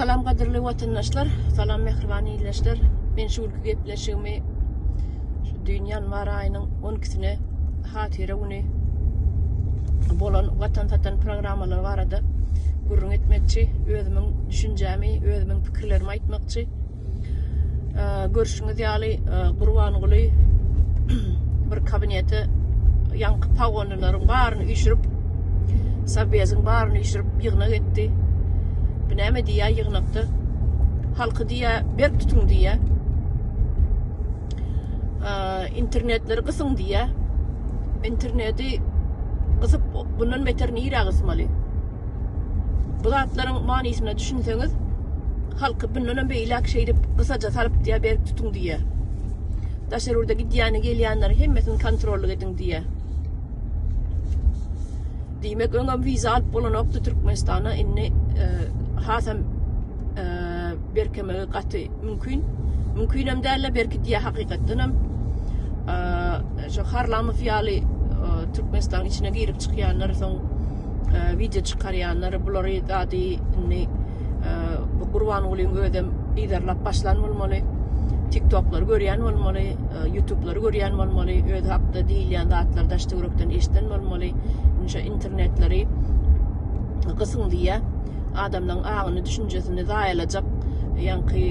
Salam gadyrly watandaşlar, salam mähriban ildeşler. Men şu günki gepleşigimi şu düýn ýanwar aýynyň 12-sine hatyra güni bolan watan satan programmalar barada gürrüň etmekçi, özümiň düşünjämi, özümiň pikirlerimi aýtmakçy. Görşüňiz ýaly Gurbanguly bir kabinete ýaňky pagonlylaryň baryny üýşürip, Sobeziň baryny üýşürip ýygnak etdi. Bu näme diýýär ýygnakda? Halky diýýär, berk tutuň diýýär. Internetleri gysyň diýýär. Interneti gysyp bundan beter nirä gysmaly? Bu zatlaryň manysyna düşünseňiz, halky bundanam beýläk şeýdip gysaja salyp diýýär, berk tutuň diýýär. Daşary ýurda gidýäni, gelýänleri hemmesini kontrollyk ediň diýýär. Diýmek, öňem wiza alyp bolanokdy Türkmenistana, indi e, hasam e, berkemegi gaty mümkin. Mümkinem däl-de berkidýär hakykatdanam. E, şu Harlamow ýaly e, Türkmenistanyň içine girip çykýanlar soň wideo çykarýanlar bulary zady indi bu Gurbangulyň özem yzarlap başlan bolmaly. TikToklary görýän bolmaly, YouTube'lary görýän bolmaly, özi hakda diýilýän zatlary daş töwerekden eşiden bolmaly. Indi şu internetleri gysyň diýýär. Adamlaryň aňyny, düşünjesini zaýalajak ýaňky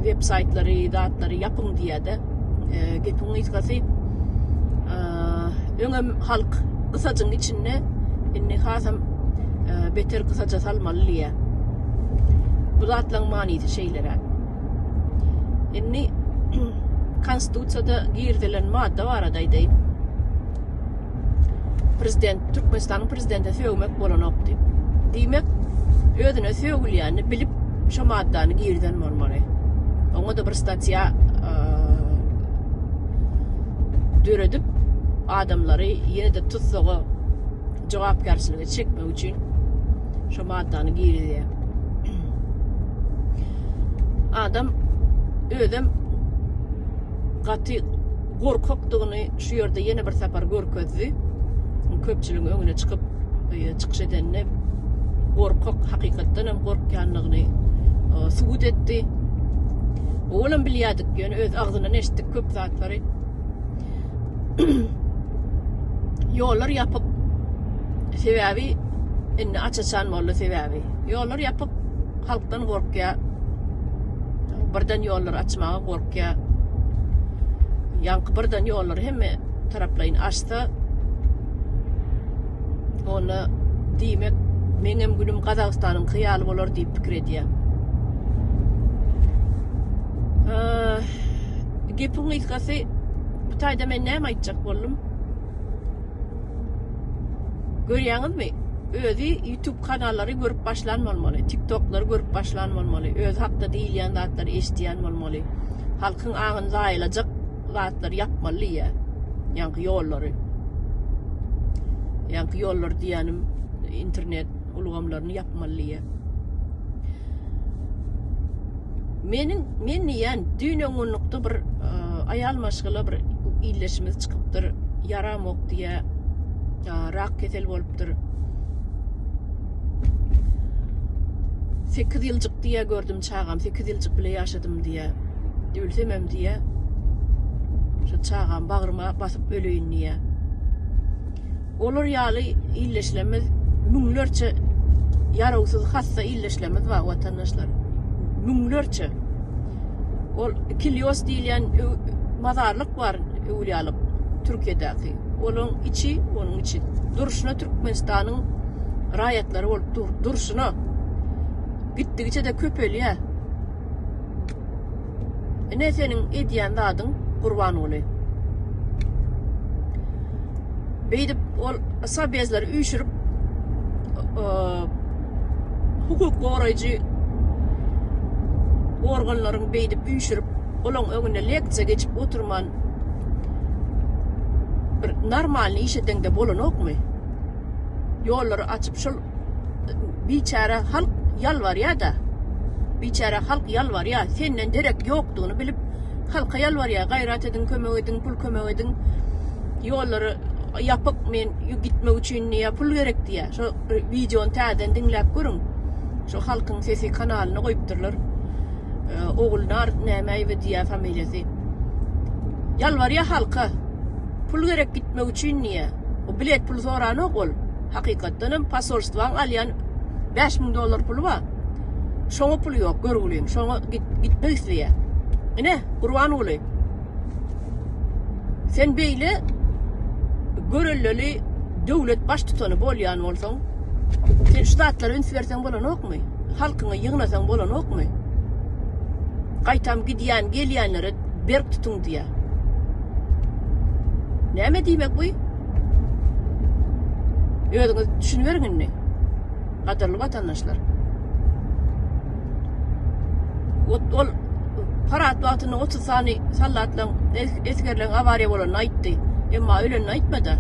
web saýtlary, zatlary ýapyň diýýär-de. Gepiň gysgasy, Öňem halk gysajyň içinde indi hasam beter gysaja salmaly diýýär. Bu zatlaryň manysy şeýleräk. Indi konstitusiýada girizilen madda barada aýdaýyn. Prezident Türkmenistanyň prezidentine sögmek bolanok diýip. Diýmek, özüne sögülýänini bilip şo maddany girizen bolmaly. Oňa-da bir statýa döredip adamlary ýene-de tussaga jogapkärçilige çekmek üçin şo maddany girizýär. Adam özem gaty gorkakdygyny şu ýerde ýene bir sapar görkezdi. Köpçüligiň öňüne çykyp e, çykyş edende gorkak hakykatdan hem gorkýanlygyny e, subut etdi. Owalam bilýärdik, ýöne öz agzyndan eşitdik köp zatlary. Ýollar ýapyk. Sebäbi indi aç-açan boldy sebäbi. Ýollar ýapyk, halkdan gorkýar. Birden ýollary açmaga gorkýar. Ýaňky birden ýollary hemme taraplaýyn açsa, onda diýmek meňem günüm Gazagystanyňky ýaly bolar diýip pikir edýär. Gepiň gysgasy, bu taýda men näme aýtjak boldum? Görýäňizmi? Özi YouTube kanallary görüp başlan bolmaly, TikToklary görüp başlan bolmaly, özi hakda diýilýän zatlary eşidýän bolmaly. Halkyň aňyny zaýalajak zatlary ýapmaly diýýär. Ýaňky ýollary. Ýaňky ýollary diýýänim internet ulgamlaryny ýapmaly diýýär. Meniň men diýýän düýn öňňunlukda bir aýal maşgala bir ildeşimiz çykypdyr, ýaramok diýýä, rak kesel bolupdyr. 8 ýyljyk diýýä gördüm çagam, 8 ýyljyk bile ýaşadym diýýä. Ölsemem diýýä. Şu çagam bagryma basyp öleýin diýýä. Olar ýaly ildeşlerimiz müňlerçe ýarawsyz hassa ildeşlerimiz bar watandaşlar. Müňlerçe. Ol Kilios diýilýän mazarlyk bar öwlüýalyk Türkiýedäki. Olaň içi, onuň içi durşuna Türkmenistanyň raýatlary bolup dur, durşuna. Gitdigiçe-de köpelýär. Ine seniň edýän zadyň Gurbanguly. Beýdip ol sobezleri üýşürip hukuk goraýjy organlaryň beýdip üýşürip olaň öňünde leksiýa geçip oturman bir normalny iş edeňde bolanokmy? Ýollary açyp şol Biçäre halk ýalbarýa-da. Biçäre halk ýalbarýa. Senden derek ýokdugyny bilip, halka ýalbarýa. Gaýrat ediň, kömek ediň, pul kömek ediň. Ýollary ýapyk, men gitmek üçin diýýä, pul gerek diýýä. Şo wideony täzeden diňläp görüň. Şu Halkyň sesi kanalyna goýupdyrlar. Ogulnar Nämäýewa diýýär familiýasy. Ýalbarýar halka. Pul gerek gitmek üçin diýýär. O bilet puly soranok ol. Hakykatdan hem posolstwaň alýan 5000 dollar puly bar. Şoňa puly ýok görgüliň. Şoňa gitmek isleýär. Ine, Gurbanguly. Sen beýle görelleli döwlet baştutany bolýan bolsaň, sen şu zatlara üns berseň bolanokmy? Halkyňy ýygnasaň bolanokmy? Gaýtam gidýän, gelýänlere berk tutuň diýýär. Näme diýmek bu? Özüňiz düşüniberiň indi. Gadyrly watandaşlar. Ol parad wagtynda 30 sany sallatlaň, esgerleň awariýa bolanyny aýtdy. Emma ölenini aýtmady.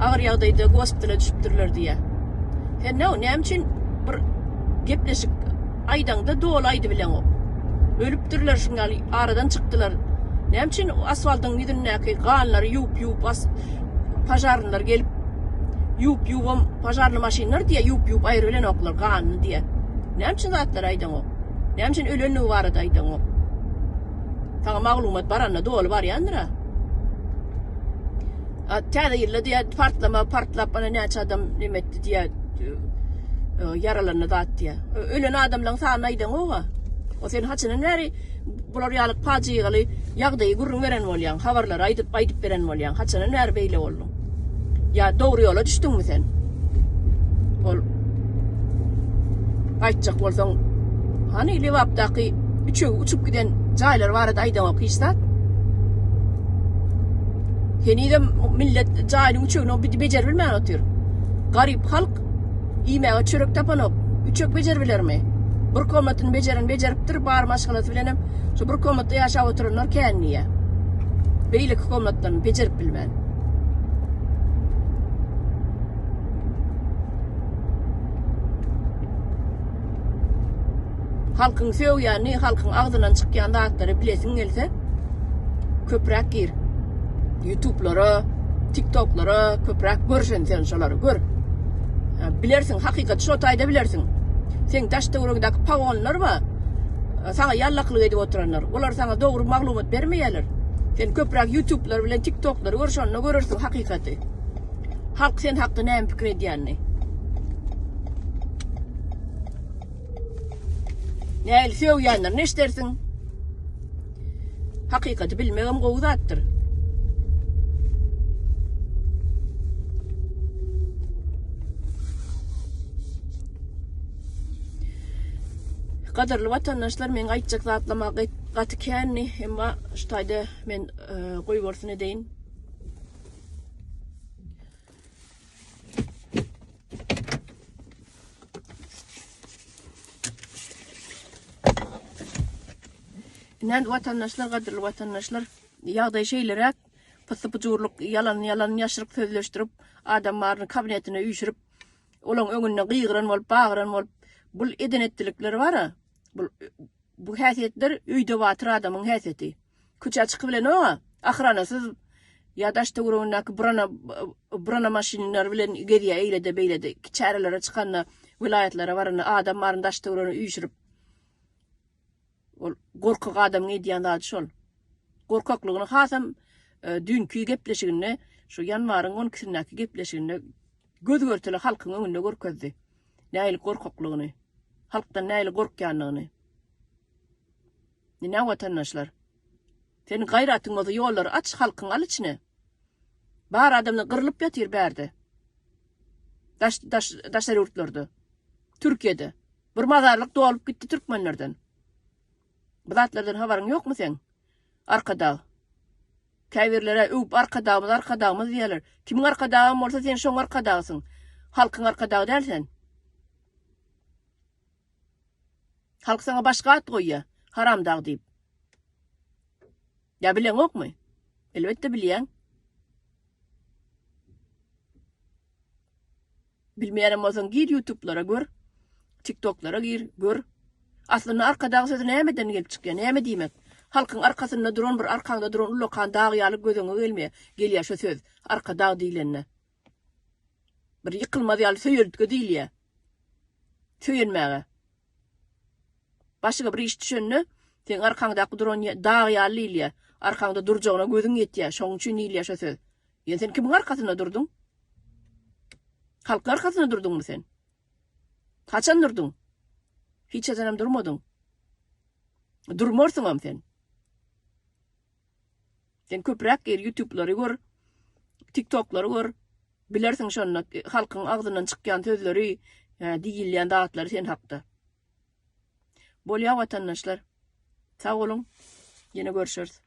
Agyr ýagdaýda gospitala düşüpdirler diýýär. Sen näme, näme üçin bir gepleşik aýdaňda doly aýdybileňok? Ölüpdirler şuň ýaly aradan çykdylar. Näme üçin asfaltyň ýüzündäki ganlary ýuwup-ýuwup pažarnylar gelip Ýuwup ýuwubam pažarny maşynlar diýýä ýuwup ýuwup aýrybilenoklar ganyny diýýä. Näme üçin zatlary aýdaňok? Näme üçin ölenligi barada aýdaňok? Saňa maglumat baranda doly barýandyr-a. A täze ýylda diýýä partlama partlap ana näçe adam neme etdi diýýä ýaralandy zat diýýä. Ölen adamlaryň sanyny aýdaňok-a. O sen haçandan bäri Bular ýaly pajygaly ýagdaýy gürrüň beren bolýaň, habarlary aýdyp, aýdyp beren bolýaň. Haçandan bäri beýle bolduň? Ýa dogry ýola düşdüňmi sen? Ol gaýtjak bolsaň, hany Lebapdaky üçegi uçup giden jaýlar barada aýdaňok hiç zat. Henizem millet jaýynyň üçegini bejerip bilmän otyr. Garyp halk Iýmäge çörek tapanok. Üçek bejeribilermi? Bir komnatyny bejeren bejeripdir, bar maşgalasy bilenem şu bir komnatda ýaşap oturanlar kän diýýär. Beýleki komnatlaryny bejerip bilmän. Halkyň sögýänini, halkyň agzyndan çykýan zatlary bilesiň gelse, köpräk gir. Ýutublara, TikToklara köpräk gör sen sen şolary gör. Bilersiň, hakykaty şo taýda bilersiň. Seň daş töweregiňdäki pagonlar bar. Saňa ýallaklyk edip oturanlar. Olar saňa dogry maglumat bermeýärler. Sen köpräk ýutublar bilen TikToklary gör, şonda görersiň hakykaty. Halk sen hakda näme pikir edýänini. Nähili sögýänlerini eşdersiň. Hakykaty bilmegem gowy zatdyr. Gadyrly watandaşlar, meň aýtjak zatlama gaty kändi, emma şu taýda men e, goýbolsun edeýin. Inen watandaşlar, gadyrly watandaşlar, ýagdaý şeýleräk, pyssy-pyjurlyk, ýalan, ýalan ýaşryk sözleşdirip, adam baryny kabinetine üýşürip, olaň öňünde gygyran bolup, bagyran bolup, bul eden-etdilikleri bar-a, bul bu häsiýetler öýde batyr adamyň häsiýeti. Köçä çykybilenok-a, ahranasyz ýa daş-töweregindäki brona brona maşynlar bilen gezýär eýlede beýlede, çärelere çykanda, welaýatlara baranda adam baryny daş-töweregine üýşürip. Ol gorkak adamyň edýän zady şol. Gorkaklygyny hasam e, düýnki gepleşiginde, şu ýanwaryň 12-sindäki gepleşiginde göz-görtele halkyň öňünde görkezdi. Nähili gorkaklygyny, halkdan nähili gorkýandygyny. Ine watandaşlar. Seniň gaýratyň bolsa ýollary aç, halkyňy al içine. Bar adamlar gyrlyp ýatyr bärde. Daş, daş, daşary ýurtlarda. Türkiýede. Bir mazarlyk dolup gitdi türkmenlerden. Bu zatlardan habaryň ýokmy seň? Arkadag. Käbirlere öwüp arkadagymyz arkadagymyz diýerler. Kimiň arkadagam bolsa sen şoň arkadagysyň. Halkyň arkadagy däl sen. Halk saňa başga at goýýa. Haramdag diýip. Ýa bileňokmy? Elbetde bilýäň. Bilmeýänem bolsaň gir ýutublara gör. Tiktoklara gir, gör. Aslynda arkadag sözi nämeden gelip çykýar? Näme diýmek? Halkyň arkasynda duran bir arkaňda duran ullakan dag ýaly gözüňe gelmeýär. Gelýär şu söz. Arkadag diýlende. Bir ýykylmaz ýaly söýeltge diýilýär. Söýenmäge. Başyňa bir iş düşende, seň arkaňdaky duran dag ýaly diýilýär. Arkaňda durjagyna gözüň ýetýär. Şonuň üçin diýilýär şo söz. Ýöne sen kimiň arkasynda durduň? Halkyň arkasynda durduňmy sen? Haçan durduň? Hiç haçanam durmadyň. Durmarsyňam sen. Sen köpräk gir ýutublary gör, tiktoklary gör. Bilersiň şonda halkyň agzyndan çykýan sözleri, diýilýän zatlary sen hakda. Bolýa watandaşlar. Sag boluň. Ýene görüşeris.